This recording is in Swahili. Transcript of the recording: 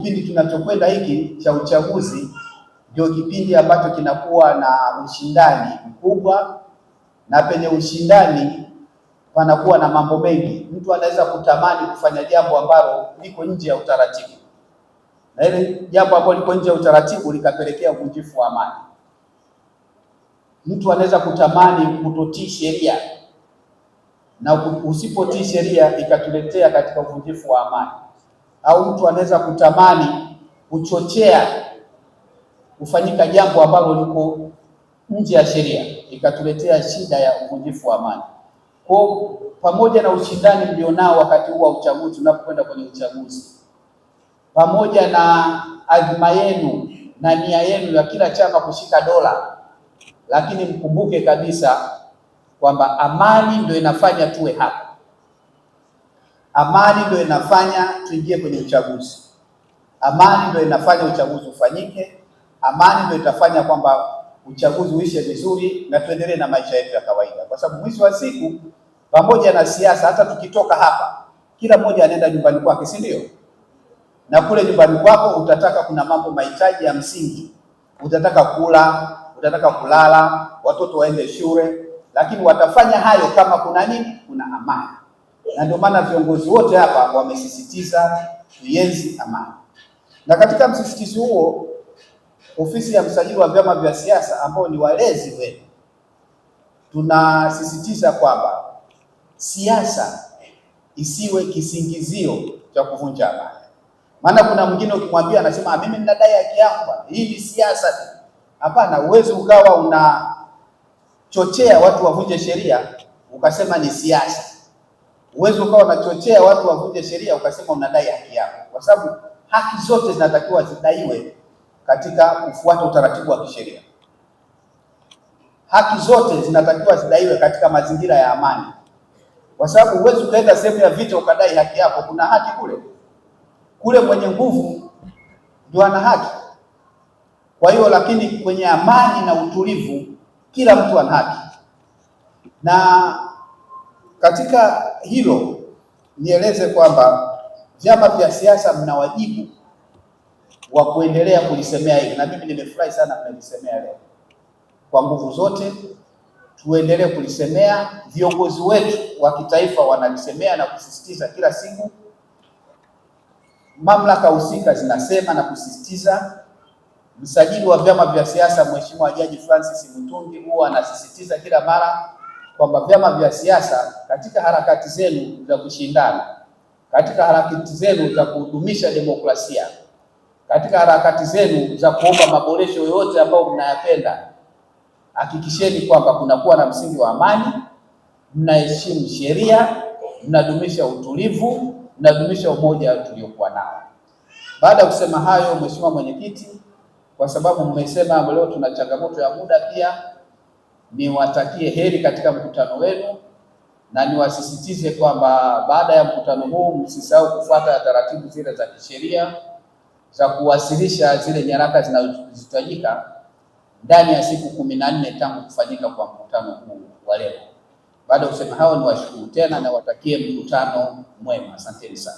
Kipindi tunachokwenda hiki cha uchaguzi ndio kipindi ambacho kinakuwa na ushindani mkubwa, na penye ushindani panakuwa na mambo mengi. Mtu anaweza kutamani kufanya jambo ambalo liko nje ya utaratibu, na ile jambo ambalo liko nje ya utaratibu likapelekea uvunjifu wa amani. Mtu anaweza kutamani kutotii sheria, na usipotii sheria ikatuletea katika uvunjifu wa amani au mtu anaweza kutamani kuchochea kufanyika jambo ambalo liko nje ya sheria ikatuletea shida ya uvunjifu wa amani. Kwa pamoja na ushindani mlionao wakati huu wa uchaguzi, unapokwenda kwenye uchaguzi, pamoja na azma yenu na nia yenu ya kila chama kushika dola, lakini mkumbuke kabisa kwamba amani ndio inafanya tuwe hapa. Amani ndio inafanya tuingie kwenye uchaguzi. Amani ndio inafanya uchaguzi ufanyike. Amani ndio itafanya kwamba uchaguzi uishe vizuri na tuendelee na maisha yetu ya kawaida, kwa sababu mwisho wa siku, pamoja na siasa, hata tukitoka hapa, kila mmoja anaenda nyumbani kwake, si ndio? Na kule nyumbani kwako utataka, kuna mambo mahitaji ya msingi, utataka kula, utataka kulala, watoto waende shule, lakini watafanya hayo kama kuna nini? Kuna amani na ndio maana viongozi wote hapa wamesisitiza tuienzi amani. Na katika msisitizo huo, ofisi ya msajili wa vyama vya siasa ambao ni walezi wenu, tunasisitiza kwamba siasa isiwe kisingizio cha kuvunja amani. Maana kuna mwingine ukimwambia anasema mimi ninadai haki yangu, hii ni siasa tu. Hapana, uwezi ukawa unachochea watu wavunje sheria ukasema ni siasa. Uwezo ukawa unachochea watu wavunje sheria ukasema unadai haki yako, kwa sababu haki zote zinatakiwa zidaiwe katika kufuata utaratibu wa kisheria. Haki zote zinatakiwa zidaiwe katika mazingira ya amani, kwa sababu huwezi ukaenda sehemu ya vita ukadai haki yako. Kuna haki kule kule, mwenye nguvu ndio ana haki. Kwa hiyo, lakini kwenye amani na utulivu, kila mtu ana haki na katika hilo nieleze kwamba vyama vya siasa mna wajibu wa kuendelea kulisemea hili, na mimi nimefurahi sana mmelisemea leo kwa nguvu zote. Tuendelee kulisemea, viongozi wetu wa kitaifa wanalisemea na kusisitiza kila siku, mamlaka husika zinasema na kusisitiza. Msajili wa vyama vya siasa Mheshimiwa Jaji Francis Mutungi huwa anasisitiza kila mara kwamba vyama vya siasa katika harakati zenu za kushindana, katika harakati zenu za kudumisha demokrasia, katika harakati zenu za kuomba maboresho yoyote ambayo mnayapenda, hakikisheni kwamba kunakuwa na msingi wa amani, mnaheshimu sheria, mnadumisha utulivu, mnadumisha umoja tuliokuwa nao. Baada ya kusema hayo, Mheshimiwa Mwenyekiti, kwa sababu mmesema leo tuna changamoto ya muda pia niwatakie heri katika mkutano wenu na niwasisitize kwamba baada ya mkutano huu msisahau kufuata taratibu zile za kisheria za kuwasilisha zile nyaraka zinazohitajika ndani ya siku 14 tangu kufanyika kwa mkutano huu wa leo. Baada ya kusema hayo, niwashukuru tena na watakie mkutano mwema. Asanteni sana.